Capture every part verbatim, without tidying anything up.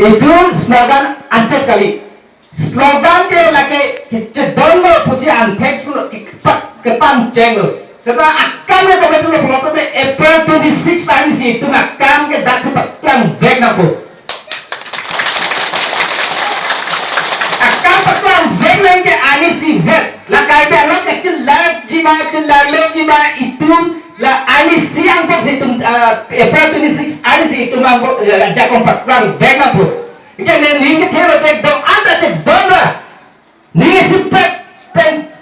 Itum slogan anchot kali. Slogan ke lake kechedon lo pusi anthek lo, kepak kepangcheng lo. Seta akam ke kometu lo pulote April twenty-six arni si itum akam ke dak si paklang vek nangpo. Akam paklang vek nang ke arni si vek. La Karbi Anglong ke chelar jima, chelar le jima itum la arni si angpok si itum, ah, April twenty-six arni si itum angpok, eh, ajakong paklang vek nangpo. Ike ne ning kethelo chek do-an ta chedon ra. Ning isipet pen,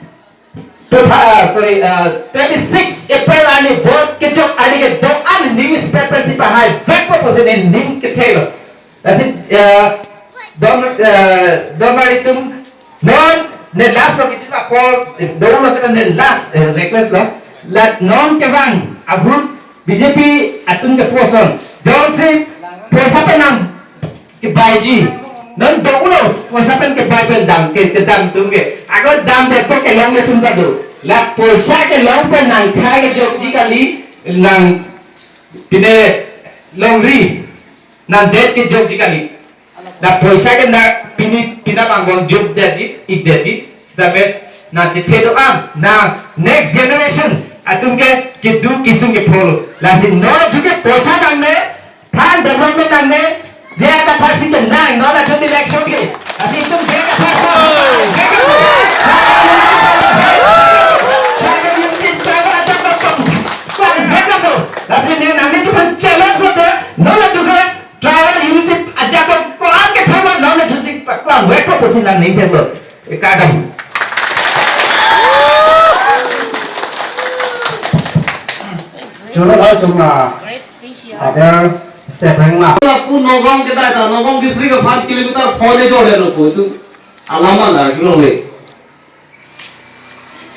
ah, sorry, ah, twenty-six April arni vote kechok arni ke do-an ning isipet pen si pahai vekpo pusi ne ning kethelo. Lasi, ah, dom, ah, dom ari itum non ne last lo kiti la por, eh, dom lo seta ne last, eh, request lo. La non kevang ahut B J P atum ke puson. Jongsi poisa penang kebaiji. Non do ulo poisa pen kebai pen dam ke, kedam atum ke. Ago damdetpo kelongle atum ta do. La poisa kelong pen nangkhai kejokji kali, nang pine longri nangdet kejokji kali. La poisa ke na pini pina bang bang jokdetji, ikdetji. Seta pen nangchethe do-an, na next generation atum ke kedo kesung ke follow. Lasi non atum ke poisa nangne, than development nangne, je akathar si kenang, non atum election ke. Lasi itum je akathar si, lasi ne nangne itum challenge lote, non atum ke tribal unity ajakong ko-an kethama non atum si paklang vekpo pusi nangning theklo. Ekadam. Choro ba chuma. Ada sebreng ma. Lapu Nagaon kedai ta, Nagaon district aphan kilometer pho ne jor lo pu itum alam an arjulongle.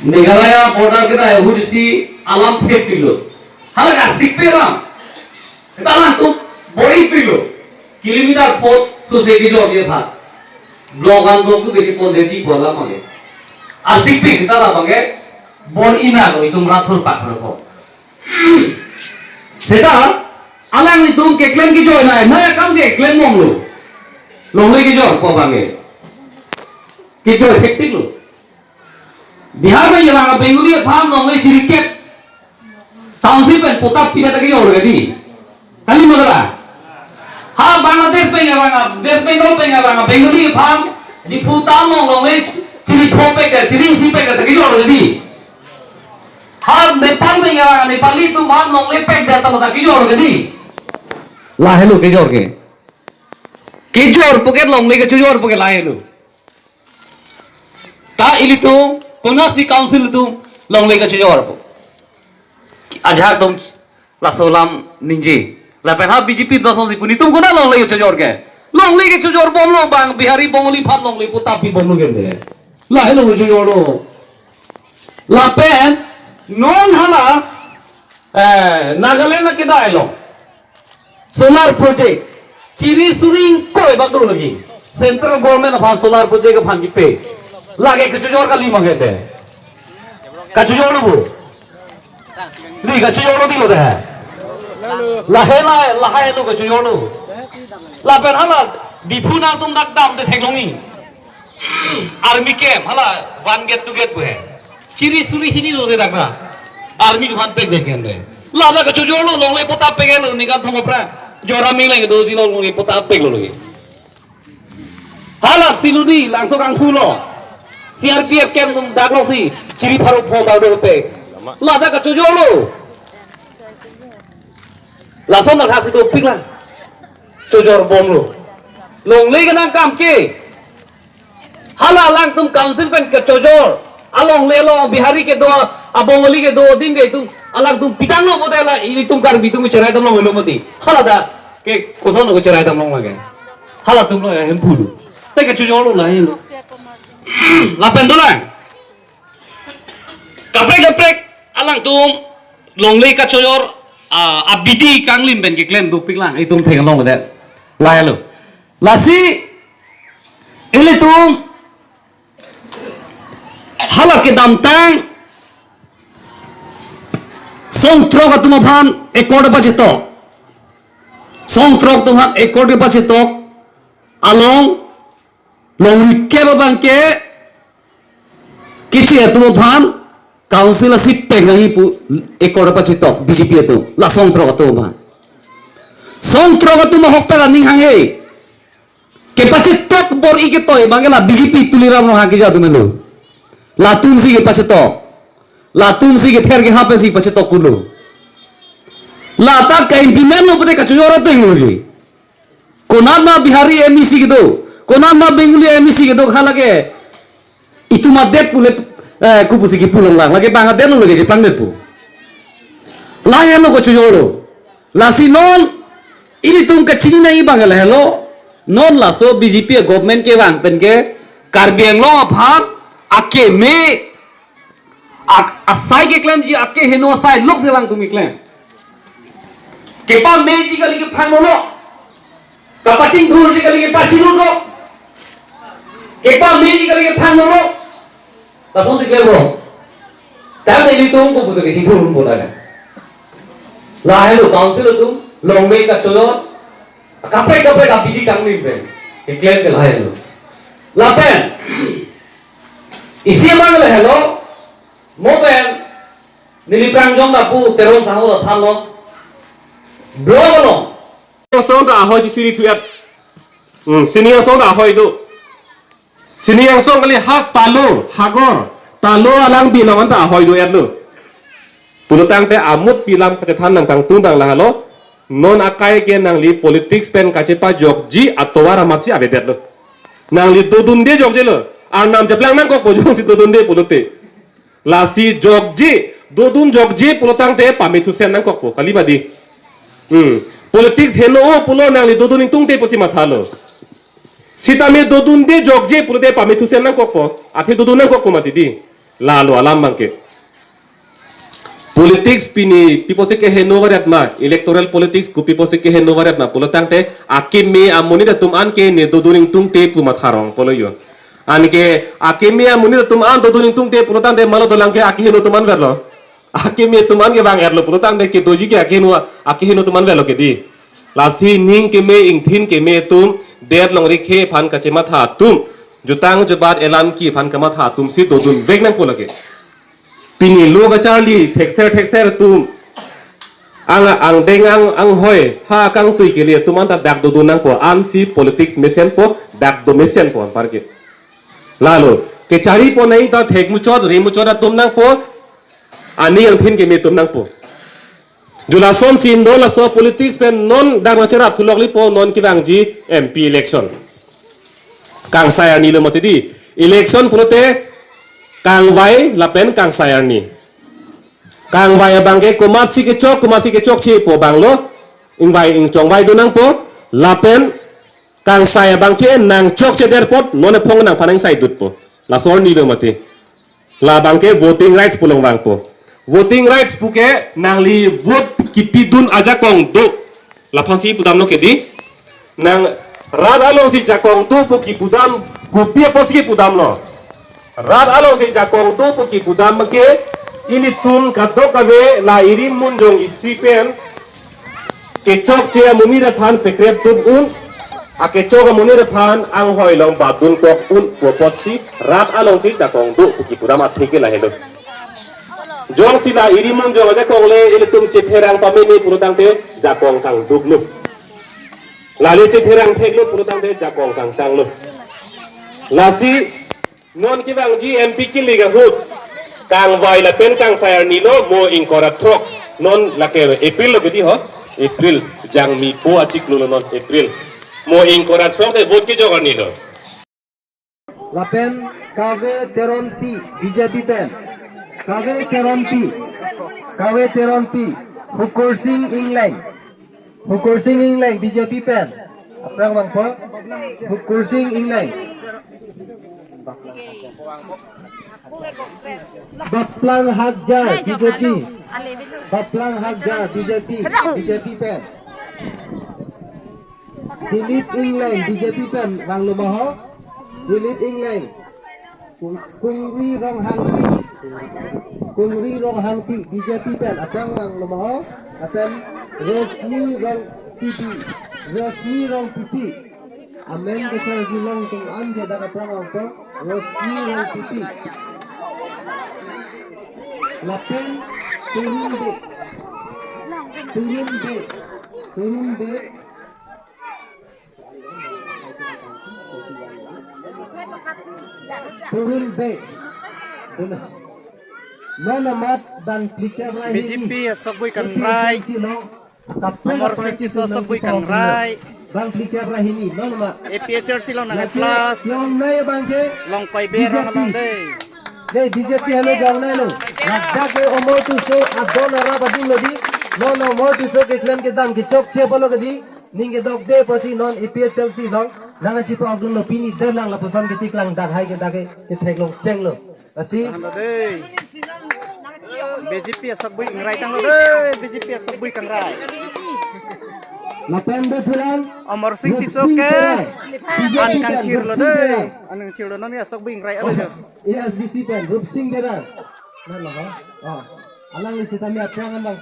Meghalaya border kedai ahut si alam thepiklo. Hala kasikpe alam. Kita alam tu bor-ipiklo. Kilometer pho sose kejorji aphan. Block an block tu kesi pon deji pu alam abangke. Asikpik kita alam abangke bor-inalo itum rathur pak lo. Seta alanglitum keklem kejor nai, nai akam keklem bomlo. Longle kejorpo abangke. Kejor hektik lo. Bihar pen kevang a-Bengali aphan longle chirikep. Township pen patta pida ta kejor lo kedi. Kali ma dala. Ha Bangladesh pen kevang a, West Bengal pen kevang a-Bengali aphan Diphu town along longle chiri pho pekdet, chiri isi pekdet ta kejor lo kedi. Ha Nepal pen kevang a Nepali atum aphan longle pekdet ta lo ta kejor lo kedi. Lahelo kejor ke. Kejorpo ke longle kechojorpo ke lahelo. Ta ilitum, konatsi council atum longle kechojorpo. Ajahak atum laso alam ningje. Lapen ha B J P atum asonsi pu netum konat longle kechojor ke. Longle kechojor bomlo bang Bihari Bongali aphan longle patta pibomlo ke de. Lahelo kechojorlo. Lapen non hala, eh, Nagaland akedai along solar project chiri suri ingkoi bak do lagi. Central government aphan solar project aphan kipe. Lake kechojor kali ma ke de. Kechojorlo pu. Di kechojorlo di lo de. Lahai lahai lahai lo kechojorlo. Lapen hala Diphu nangtum dak damde theklongji. Army camp hala one gate two gate pu he. Chiri suri hini do se dak na. Army atum aphan pekdet ke de. Ladak kechojorlo longle patta peklo ningkan thom aphrang. Jora mi leng do si longle patta peklo lagi. Hala Siloni Langso kangthu along C R P F camp atum dak alongsi chiri pharo pho bak do pek. Ladak kechojorlo. Lason athak si dopiklang. Chojor bomlo. Longle kenang akam ke. Hala alangtum council pen kechojor. Alongle along Bihari kedo, a Bongali kedo adim ke itum alangtum pitanglo pute la ilitum Karbi atum cherai damlonglo mati. Hala ta ke koson lo cherai damlong lake. Halatum lo Hemphu lo. Te kechojorlo lahelo. Lapen dolang. Kaprek kaprek alangtum longle kechojor, ah, abidi kanglim pen keklem dopiklang itum theklongledet. Lahelo. Lasi ilitum hala kedamtang song throk atum aphan accord pachetok. Song throk atum aphan accord pachetok. along longri kep abang ke keche atum aphan council a-seat pek nangji pu ekor pachetok B J P atum, la songthrok atum aphan. Songthrok atum ahokpet aning hanghe kepachetok bor-i ketoi abang ke la B J P Tuliram Ronghang keja atum lo. Latumsi kepachetok. Latumsi kether kehap pensi pachetok kulo. Lata ka-implement lo pute kachojor ateng lo ke. Konat ma Bihari M E C kedo, konat ma Bengali M E C kedo, hala ke itum adet pule, eh, kopusi kipu longlang, lake bang adet lo lake cheplang det pu. Lahai lo kachojor lo. Lasi non ilitum kachini nangji abang lahelo. Non laso B J P government kevang pen ke Karbi Anglong aphan akeme, ak-, asai keklemji akeheno asai lok selang tum keklem. Kepameji kali kephan nono. Kapachingthurji kali kepachingthur nono. Kepameji kali kephan nono. Lasonsi klem lo. Tangte ilitum kopusi kechingthur un bola. Lahai lo council atum longme kachojor. Kaprek kaprek abidi kanglim pen keklem ke lahai lo. Lapen isi abang lahelo, mo pen neli prangjong ta pu Teron sangho ta thanlo. Block along. Song ta ahoi chisiri thuet. Hmm, sini song ta ahoi do. Sini angsong kali ha Talo, Hagor, Talo alang binong anta ahoi do-et lo. Pulotangte amut pilam kachethan nangkangtung abang lahelo. Non akai ke nangli politics pen kachepajokji atovar amarsi avedetlo. Nangli dodunde jokjelo. Arnam cheplang nangkokpo jongsi dodunde pulote. Lasi jokji, dodun jokji pulotangte pamethusen nangkokpo. Kali mati. Hmm. Politics heno o pulo nangli dodun ingtungte pusi mathalo. Sitame dodunde jokje pulote pamethusen nangkokpo. Athe dodun nangkokpo mati di. Lalo alam abang ke. Politics pini pi apotsi keheno varet ma, electoral politics kopi apotsi keheno varet ma pulotangte akeme amonit atum an ke ne dodun ingtungte pu matharong pulo yo. Anke akeme amonit atum an dodun ingtungte pulotangte malo dolang ke akeheno atum an verlo. Akeme atum an ke vang-etlo pulotangte kedoji ke akeheno, akeheno atum an verlo ke di. Lasi ning keme ingthin keme atum, det longri khe aphan kachematha atum, jutang jubat elam ki aphan kamatha atumsi dodun vek nangpo lake. Pini lo kacharli thekser thekser atum, ang angdeng ang anghoi ha kangtui kele atum anta dak dodun nangpo, ansi politics mesenpo, dak do mesenpo anpar ke. Lalo kecharipo nangji ta thekmuchot remuchot atum nangpo, ani angthin keme atum nangpo. Ju lasonsi indo laso politics pen non dak nangcherap thulok lipo non kevangji M P election. Kangsai arni lo mati di. Election pulote kangvai lapen kangsai arni. Kangvai abang ke komatsi kechok, komatsi kechokche pu abang lo. Ingvai ingchongvai do nangpo. Lapen kangsai abang ke nangchokche der apot non ephong nangphan ingsai dutpo. Laso arni lo mati. Labang ke voting rights pu along vangpo. Voting rights pu ke nangli vote kipidun ajakong do. Laphansi pudamlo ke di. Nang rat alongsi jakong do pu kipudam, kopi apotsi kipudamlo. Rat alongsi jakong do pu kipudam ke ilitum kadokave la iri munjong isi pen kechokche amonit aphan pekrep dun un, akechok amonit aphan anghoi along badun kok un pu apotsi rat alongsi jakong do pu kipudam athe ke lahelo. Jongsi la iri munjong ajakong le ilitum chepherang pameme pulotangte jakong kangduk lo. Lale chepherang thek lo pulotangte jakong kangtang lo. Lasi non kevangji M P kilik ahut kangvai lapen kangsai arni lo, mo ingkoi ra throk. Non lake April lo ke di ho. April jangmi po achiklo lo non April. Mo ingkoi ra throk te vote kejok arni lo. Lapen Kave Teronpi B J P pen. Kave Teronpi. Kave Teronpi. Hukursing Ingleng. Hukursing Ingleng B J P pen. Aphrang vangpo. Hukursing Ingleng. Baplang Hakjar B J P. Baplang Hakjar B J P. B J P pen. Dilip Ingleng B J P pen vanglo ma ho. Dilip Ingleng. Kung-, Kungri Ronghangpi. Kungri Ronghangpi B J P pen aphrang vanglo ma ho. Lapen Rosmi Rongpipi. Rosmi Rongpipi. Amen kacharjulong atum an ke dak aphrang angko Rosni Rongpipi. Lapen Turun Bey. Turun Bey. Turun Bey. Turun Bey. Duna. Non amat bang kliker lahini. B J P asokbui kangrai. A P H L C along. Kaprek Amarsing kaprek Tisso asokbui kangrai. Bang kliker lahini. Non amat. A P H L C along nang lagi plus. Yong nai bang ke. Longkoi B J P. Berang along dei. Dei B J P halo jong nai lo. Ladak ke Amar Tisso adon arap adun lo dei. Non Amar Tisso keklem kedam kechokche pulo ke dei. Ning kedok dei pusi non A P H L C along nang achipa agun lo pini dei lang lapuson kechiklang dak hai ke dak ke ketheklong chenglo. Lasi. Tahan lo dei. B J P asokbui ingrai tanglo dei. B J P asokbui kangrai. Lapen dei thulang. Amarsing Tisso ke. Teron. B J P an kangchir lo dei. Teron. An kangchir lo non asokbui ingrai alo jo. A S D C pen Rupsing Teron. Non lo ha. Oh. Alangli sitame aphrang an bang.